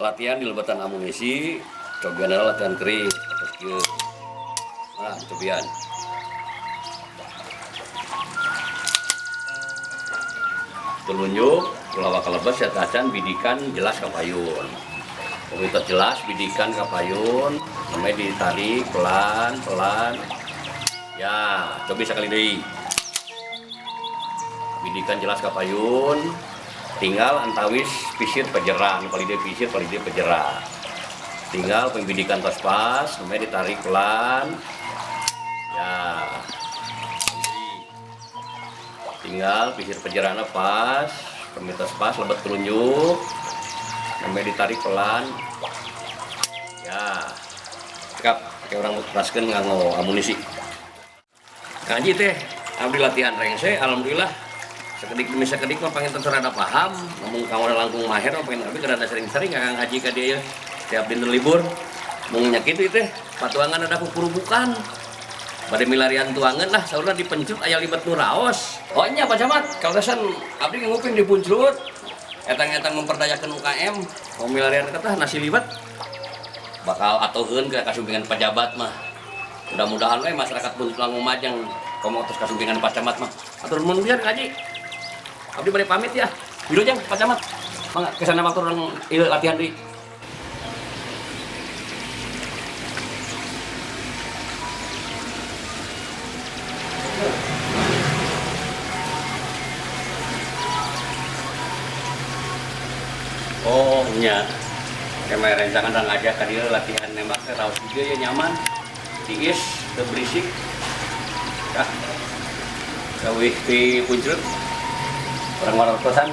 Latihan di lebatan amunisi, cobian latihan kering terus kieu. Nah, cobian. Telunjuk, ulah kalebet setacan bidikan jelas kapayun. Komunitas jelas bidikan kapayun, namanya ditarik pelan-pelan. Ya, cobi sekali deui. Bidikan jelas kapayun, tinggal antawis pisir pejera, nu paling deui pisir paling deui pejera. Tinggal pembidikan tos pas, namanya ditarik pelan. Ya. Tinggal pisir pejerana pas, pemitas pas, lebet telunjuk, namanya ditarik pelan. Ya, cekap, kayak orang teraskan nganggo amunisi. Kaji teh, abdi latihan rengse, alhamdulillah. Sekedik demi sekedik mah pengen tentu rada paham, namun kawan langkung maher mah pengen abdi rada sering-sering Kang Haji ka dieu tiap dinten libur. Mung nya kitu teh, patuangan ada kukurubukan. Bade milarian tuangan lah, saurna dipencet aya libet nu raos. Oh nya Pak Camat, kaleresan abdi nguping di Punclut. Etang-etang memperdayakan UKM, mau milarian kata nasi liwet bakal atuheun ke kasumpingan pejabat mah. Mudah-mudahan we masyarakat Punclut langkung majeng komo tos kasumpingan Pak Camat mah. Atur nuhun pisan Kang Haji. Abdi bade pamit ya. Wilujeng Pak Camat. Mangga kesana waktu urang ieu latihan deui. Oh nya, kemarin rencangan orang ngajak ka dieu latihan nembak teh raos juga ya nyaman, tiis, teu berisik. Ah, kawih di Punclut, orang wartosan.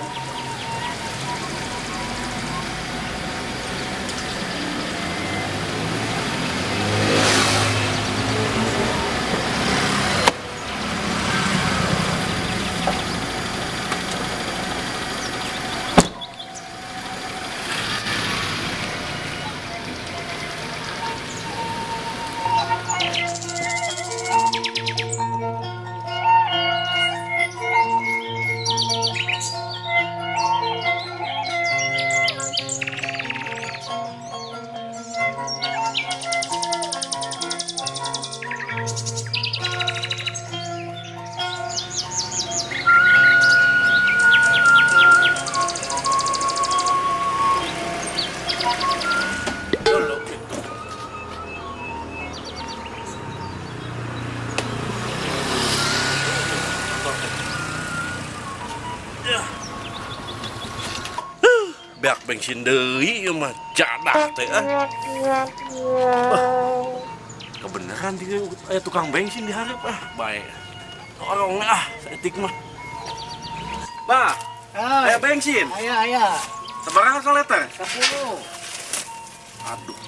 Beak bensin deui ieu mah jadah teh ah. Kebenaran dia aya tukang bensin di hareup ah, bae. Tolong ah, saeutik mah. Bah, aya bensin. Aya, aya. Sabaraha liter? 10. Aduh.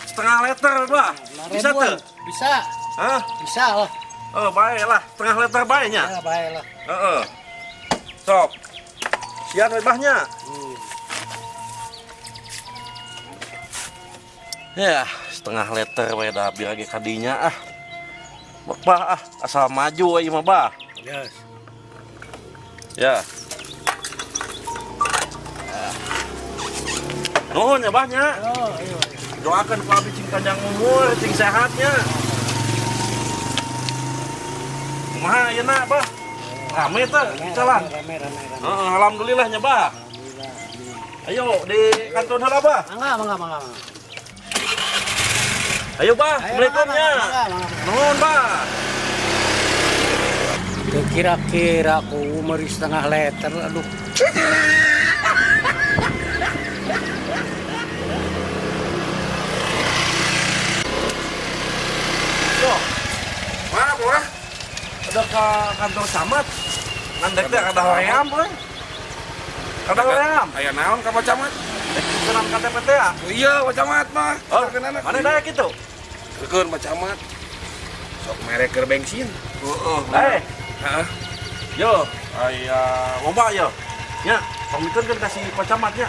Setengah liter, Bah. Bisa teu? Bisa. Hah? Bisa lah. Oh, bae lah, setengah liter bae nya. Ya, bae lah. Heeh. Sok. Siap we bahnya. Ya, setengah liter we da biar ge kadinya ah. Bah ah, asal maju we mah bah. Yes. Ya. Nuhun ya bahnya. Oh, ayo, ayo. Doakan ku abdi cing panjang umur, cing sehatnya. Kumaha ayeuna bah? Rame teh di jalan. Rame, rame, rame. Heeh, alhamdulillah nya bah. Alhamdulillah. Amin. Ayo di kantor heula bah. Mangga, mangga, mangga, mangga. Ayo bah, Ayo, assalamualaikum nya. mangga, mangga, mangga. Nuhun bah. Kira-kira aku umur setengah liter, aduh. Yo, mana Pura? Ada ke kantor camat. Nandek teh kada hoream, euy. Kada hoream. Aya naon ka Pak Camat? Senam KTP teh ya? Iya, Pak Camat mah. Oh, Kenana? mana daek itu? Keun Pak Camat. Sok mere keur bensin. Heeh. Eh, Heeh. yo, aya loba yo. Nya, pamikeun kan kasih Pak Camatnya.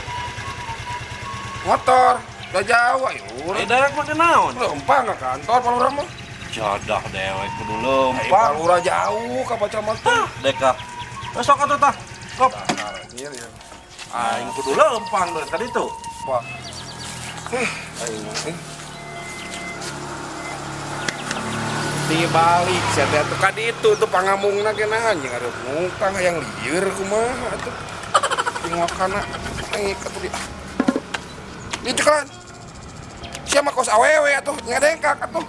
Motor, udah jauh ayo. Eh, daek mah naon? Lempang ke kantor Pak Lurah mah. Jadah dewek kudu Ai, lempang. Pak Lurah jauh ka Pak Camat teh. Deka. Besok atuh tah. Kop. Anjir ya. Aing kudu lempang dari tadi tuh. Pak. Aing mah eh. Dibalik sia teh atuh ka ditu tuh pangamungna ge naha anjing areup ngutang hayang lieur kumaha atuh. Tingokana engik atuh di. Dicekelan. Sia mah kos awewe atuh ngadengkak atuh.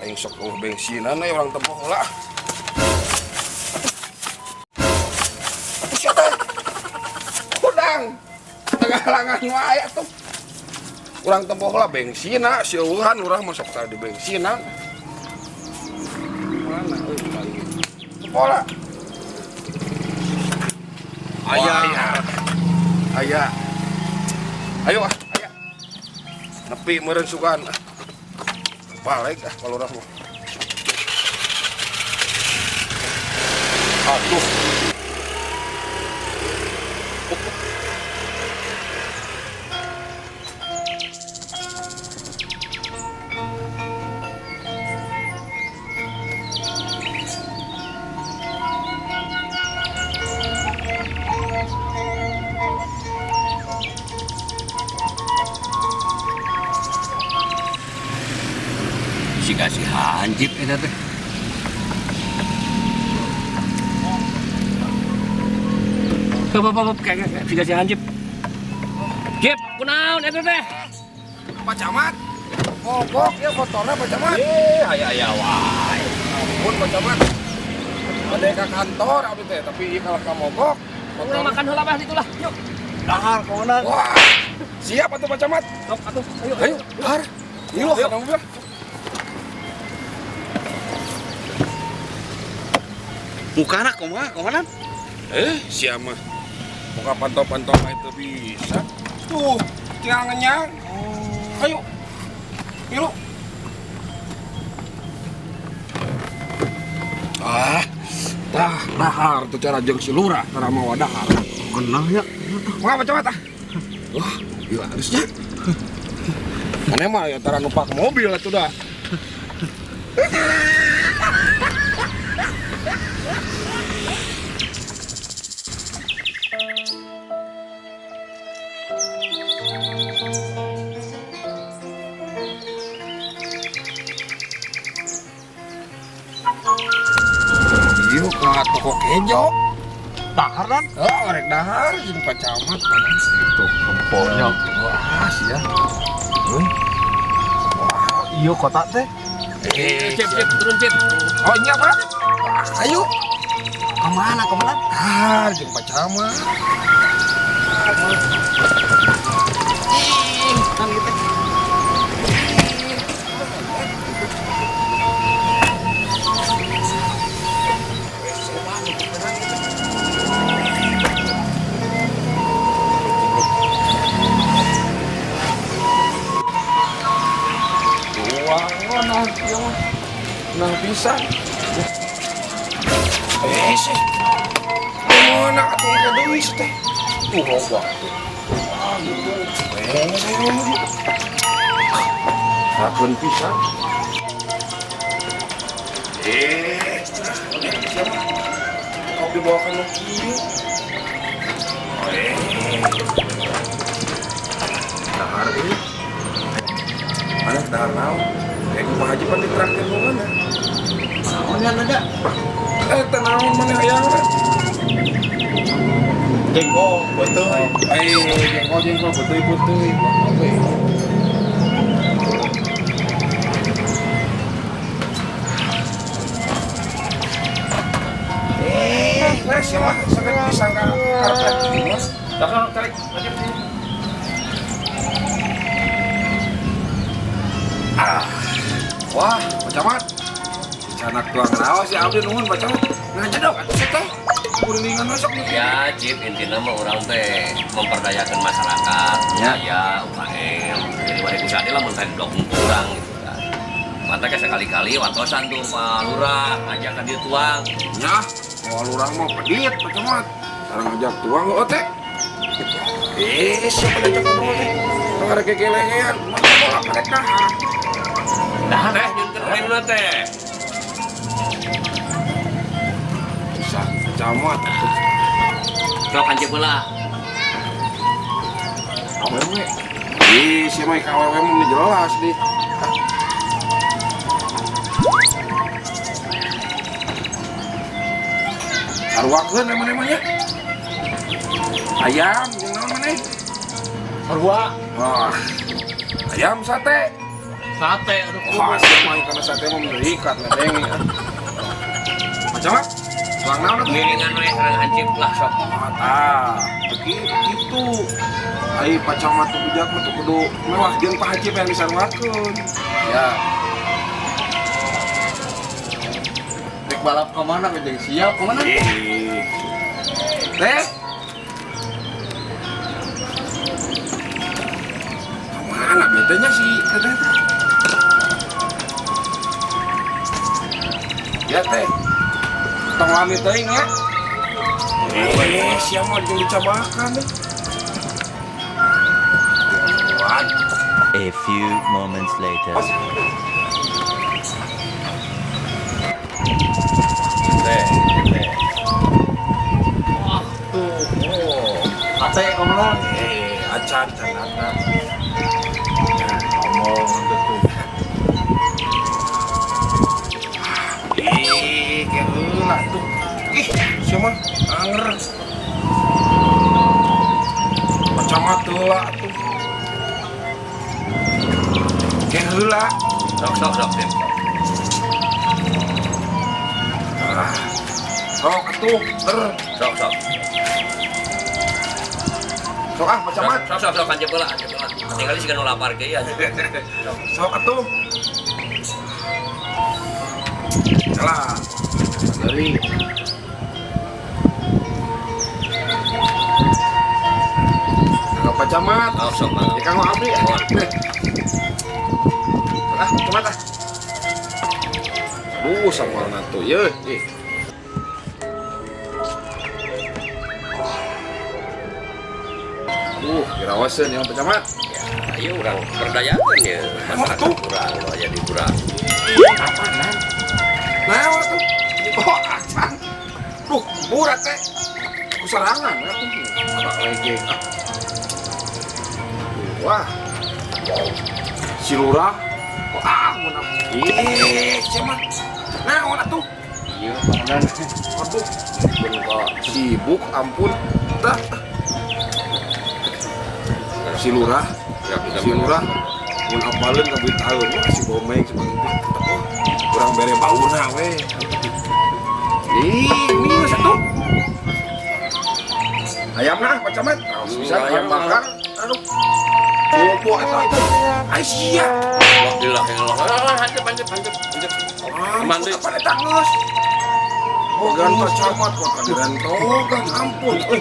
Aing sok eueuh bensinan we urang tempoh heula. Atuh sia teh. Kudang. Tagalangan wae atuh. Urang tempoh heula bensinna, si eueuhan urang mah sok tara di bensinan. Mana euy balik. Tempoh lah. Aya. Aya. Ayo ah, aya. Nepi meureun sugan. Balik ah kalau urang mah. Aduh. Siga si hansip eta teh. Heup heup heup kayak siga si hansip. Jip, kunaon eta teh? Pak Camat. Mogok ya motorna Pak Camat. Eh, aya-aya wae. Ampun Pak Camat. Bade ka kantor abdi teh, tapi ieu kalah ka mogok. Urang makan heula bah ditulah. Yuk. Dahar konan. Wah. Siap atuh Pak Camat. Sok atuh, ayo. Ayo, dahar. Ayo, kana mobil. Mukana kumaha komanan? Eh, sia mah. Muka pantau-pantau mah itu bisa. Tuh, tinggal ngenyang. Ayo. Milu. Ah, tah dahar tuh cara jeung si lurah tara mawa dahar. Kenal ya. Mangga Pak Camat ah. Wah, gila harusnya. Mana mah ya tara numpak mobil atuh dah. Ieu ka toko kejo. Dahar kan? Oh, rek dahar jeung Pak Camat panas. Tuh, kempolnya. Wah, sia. Euy. Wah, ieu kota teh. Cip, cip, turun cip. Oh, nya Pak. Ayo. Kemana, kemana? Ah, jeung Pak Camat. Ih, kan gitu. Wah, nah, ieu mah. Nah, bisa. Eh, sih. Mana atuh ke deui teh? Tuh loba tuh. Wah, gitu. Rakeun pisan. Eh, siapa? Kau dibawakan nu kieu. Eh. Dahar euy. Mana dahar naon? Pak Haji pan ditraktir nu mana? Naon nya ada? Eh, teh naon maneh hayangna? Jengkol, betul. Eh, jengkol jengkol betul betul. Oke. Eh, nah siapa sangat disangka karpet mas. Sok, tarik. Lanjut. Ah. Wah, Pak Camat. Canak tuang raos ya abdi nuhun Pak Camat. Ngajedog atuh teh. Kuringan sok Ya, Cip, intinya mah orang teh memperdayakan masyarakat, Ya. ya, UKM. Jadi bari ku sadeu lamun teh blok urang gitu kan. Mantap sekali-kali watosan tuh Pak Lurah, ajakan dia tuang. Ya, mau lurah mah pedit Pak Camat. Sekarang ngajak tuang oh teh. Eh, siapa diajak ngobrol teh? Tong ada kegelengean, mah bola mereka. Dah teh, nyunter minumna teh. Bisa, Camat. Sok hansip heula. Awewe. Ih, sia mah ka awewe mah jelas deh. Saruakeun emang-emangnya. Ayam jeung naon maneh? Sarua. Wah. Ayam sate. Sate aduh. Wah, sia mah kana sate mah menerikat ngadenge. Macam apa? Tuang naon atuh? Ngiringan we sareng hancip lah sok. Ah, tah. Begitu. Ai Pak Camat tuh bijak mah tuh kudu mewah jeung Pak Haji yang disaruakeun. Ya. Rek balap ke mana jeung siap ke mana? Ih. Teh. Kemana betenya si teteh teh? Ya teh. Tong lami teuing ya. Eh, siapa jeung dicabakan deh. A few moments later. Teh, teh. Wah, tuh. Oh. Sate ke mana? Eh, acan can datang. Ngomong tuh. Ih, keheula tuh. Ih, siapa anger. Macam heula tuh. Keheula. Sok sok sok. Dim. Ah. Sok atuh, ter. Sok sok. Sok ah, macam Sok sok sok hancip heula, hancip heula. Tinggal sih nu lapar ge ya. Sok atuh. Salah. Dari Kang Pak Camat. Oh, sok mah. Ya Kang abdi. Ah, Camat ah. Aduh, sama tuh ye. Ih. Aduh, dirawaseun ya Pak Camat. Ya, ayo urang berdayakeun ya masyarakat urang nu aya di urang. Apaan? Nah, tuh. Oh, acan. Duh, murah teh. Kusarangan atuh. Apa lagi? Ah. Wah. Si lurah. Oh, ah, mun ih, siapa? Nah, atuh. Iya, panganan. Aduh, kok sibuk ampun. Tah. Si lurah, si lurah mun apaleun ka duit tahun si bomeng si bang oh, kurang bere bauna we. Ih, ini satu. Ayam nah, Pak Camat. Harus bisa ayam bakar. Aduh. Bobo eta itu. Ai sia. Alhamdulillah ya Allah. Hancip hancip hancip hancip. Aman deui. Apa eta geus? Togan Pak Camat, kok kadiran togan ampun. Euy,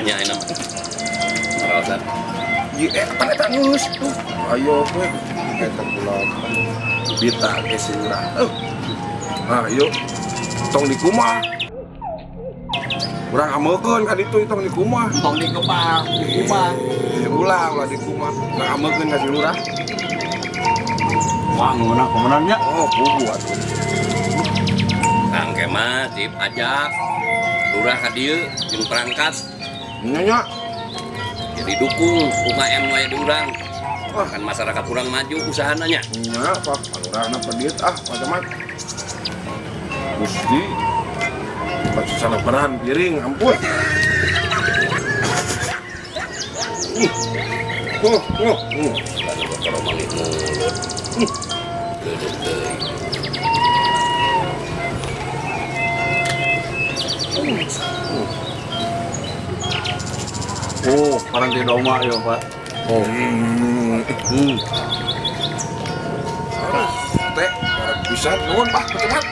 Nya enak. Karaosan. ieu apa eta geus tuh. Ayo we. Eta kula bita ke si lurah. Nah, yuk. Tong di kumah. Urang ameukeun ka ditu tong di kumah. Tong di kumah, di kumah. Ulah ulah di kumah. Urang ameukeun ka si lurah. Wah, ngeunah kemenannya. Oh, pugu atuh. Kang Kema tip ajak lurah ka dieu jeung perangkat Nya nya. jadi dukung UKM nu aya di urang. Wah. Kan masyarakat urang maju usahana nya. Nya, Pak, lurahna pedit ah, Pak Camat. Gusti. Pak susah lebaran piring, ampun. Lalu kalau manggil mulut. Leudeut deui. Oh, paranti doma yo, Pak. Oh. Hmm. Teh, bisa nuhun Pak, Pak Camat.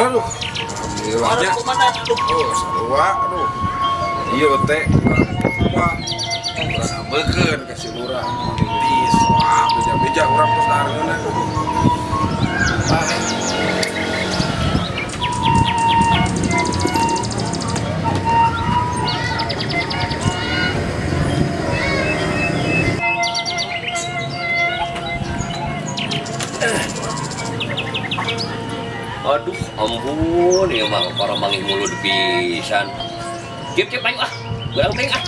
Aduh. Alhamdulillah. Harus kemana? Oh, sarua, aduh. Iya teh. Wah. Urang ameukeun ka si lurah. Tis. Wah, beja-beja urang terus dahareuna. Ah. Aduh, ampun, ieu mah para manggih mulut pisan. Cip cip ayo ah. Urang teuing ah.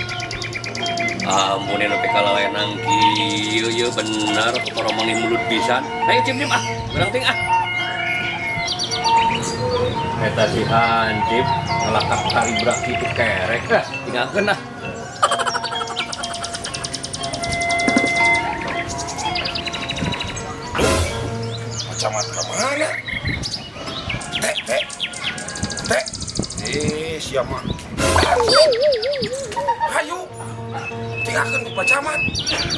Ampun nepi ka lawenang kieu ieu bener koromong mulut pisan. Ayo cim cim ah, urang ting ah. Eta si hansip ngelakak talibrak kitu kerek ah, tinggalkeun ah. Camat ke mana? Teh, teh, teh. Eh, siapa? Ayo, tinggalkan ku Pak Camat.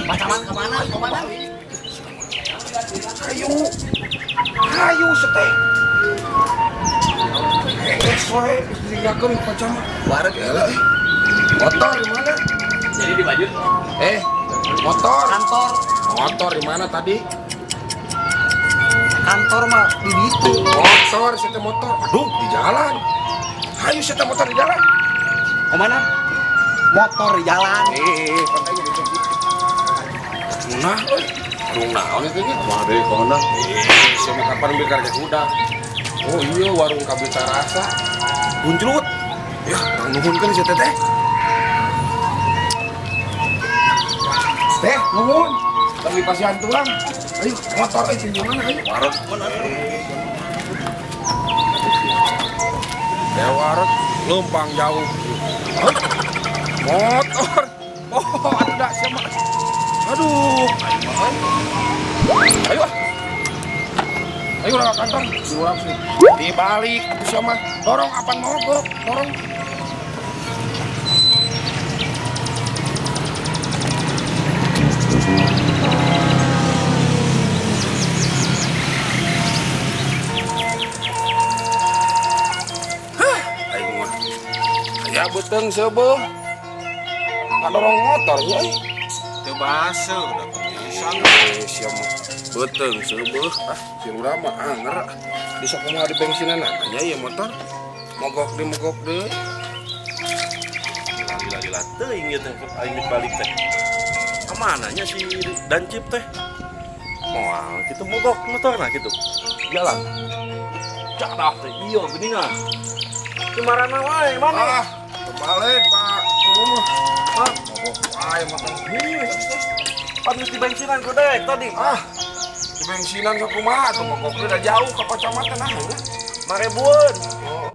Pak Camat kemana? Kemana? Ayo, ayo seteh. Eh, soe, tinggalkan ku Pak Camat. Wareg. Yalah, eh. Motor di mana? Jadi di baju. Eh, motor. Kantor. Motor di mana tadi? Kantor mah di ditu. Motor, sete motor. Aduh, di jalan. Ayo sete motor di jalan. Kemana? Motor di jalan. Eh, pantai gitu. Nah, euy. Warung naon itu nya? Mah deui komandan. Eh, siapa kapan beli karya kuda? Oh iya, warung Kabita Rasa. Bunclut. Ya, urang nuhunkeun si teteh. Teh, nuhun. Tapi pasihan tulang. Ayo, motor euy di mana ayo? Wareg mana? Ya wareg lempang jauh. Hah? Motor. Oh, atuh dah siapa? Aduh, ayo ah. Ayo lah kantor, di sih. Dibalik atuh sia mah. Dorong apaan mogok, dorong. Hah, aing mah. Aya beuteung seubeuh. Ngadorong motor nya euy. Teu basa udah pisan. Eh, sia mah beuteung seubeuh. Ah, si lurah mah anger. Di sakumaha di bensinan nya ieu motor. Mogok deui mogok deui. Lila-lila teuing ieu teh aing geus balik teh. Kamana nya si Dancip teh? Moal kitu mogok motorna kitu. Jalan. Cadah teh ieu geuningan. Cimarana wae mana? Ah, kebalik, Pak. Ah, mogok wae motor. Pan geus di bensinan ku dek tadi. Ah, di bensinan sakumaha atuh mogok deui da jauh ka pacamatan ah. Marebueun. Oh.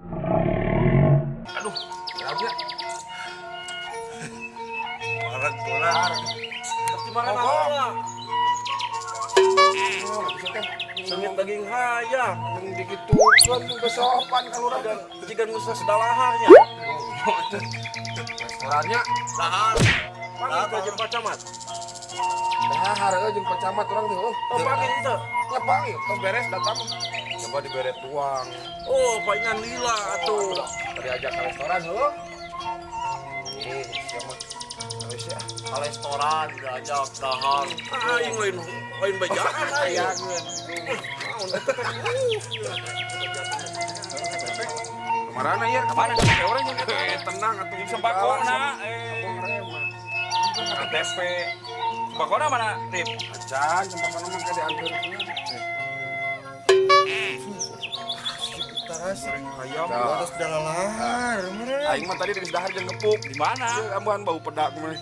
Aduh, beratnya. Wareg bola. Cimarana Mogok. heula. Oh, bisa teh. Sengit daging hayam. Yang dikitukeun juga sopan kalau urang. Jika geus sedalaharnya. Oh, restorannya Dahar. Panggil teh jeung Pak Camat. dahar euy jeung Pak Camat urang teh. Oh, Oh, panggil teu. nya panggil, tos beres datang. Coba dibere tuang. Oh, palingan lila atuh. Tadi ajak ke restoran heuh. Eh, siapa? Geus ya. Ka restoran diajak dahar. Aing lain lain bejaan aing. Ayangeun. Kemana ya? Kemana ka urang yang Eh, tenang atuh. Sembakona KTP. Sembakona mana, Rip? Acan, sembakona mah kayak diantar. Hayam harus dalalahar. Aing mah tadi geus dahar jeung gepuk. Di mana? Ieu ambuhan bau pedak mah.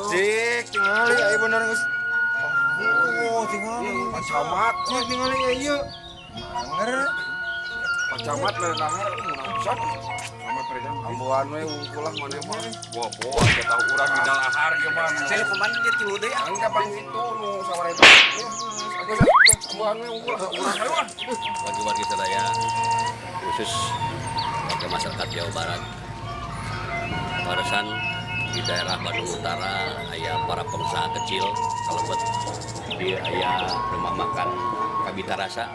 Cik, tingali aya bener geus. Oh, tingali. Pak Camat, Cik tingali ieu. Manger. Pak Camat mere dahar meunang pisan. Camat mere ambuhan we hungkul lah maneh mah. Bobo, sia tahu urang di dalahar ieu mah. Saya kemana dia tilu deui ah. Angka pang itu nu sawareta. Aku ambuhan we hungkul urang ayo ah. Wargi-wargi sadaya khusus warga masyarakat Jawa Barat. Barusan di daerah Bandung Utara aya para pengusaha kecil kalebet di aya rumah makan Kabita Rasa.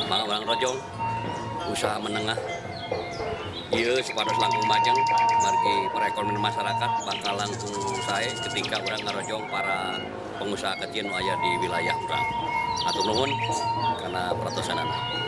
Mangga urang rojong usaha menengah ieu supados langkung majeng margi perekonomian masyarakat bakal langkung sae ketika urang ngarojong para pengusaha kecil nu aya di wilayah urang. Hatur nuhun kana perhatosanana.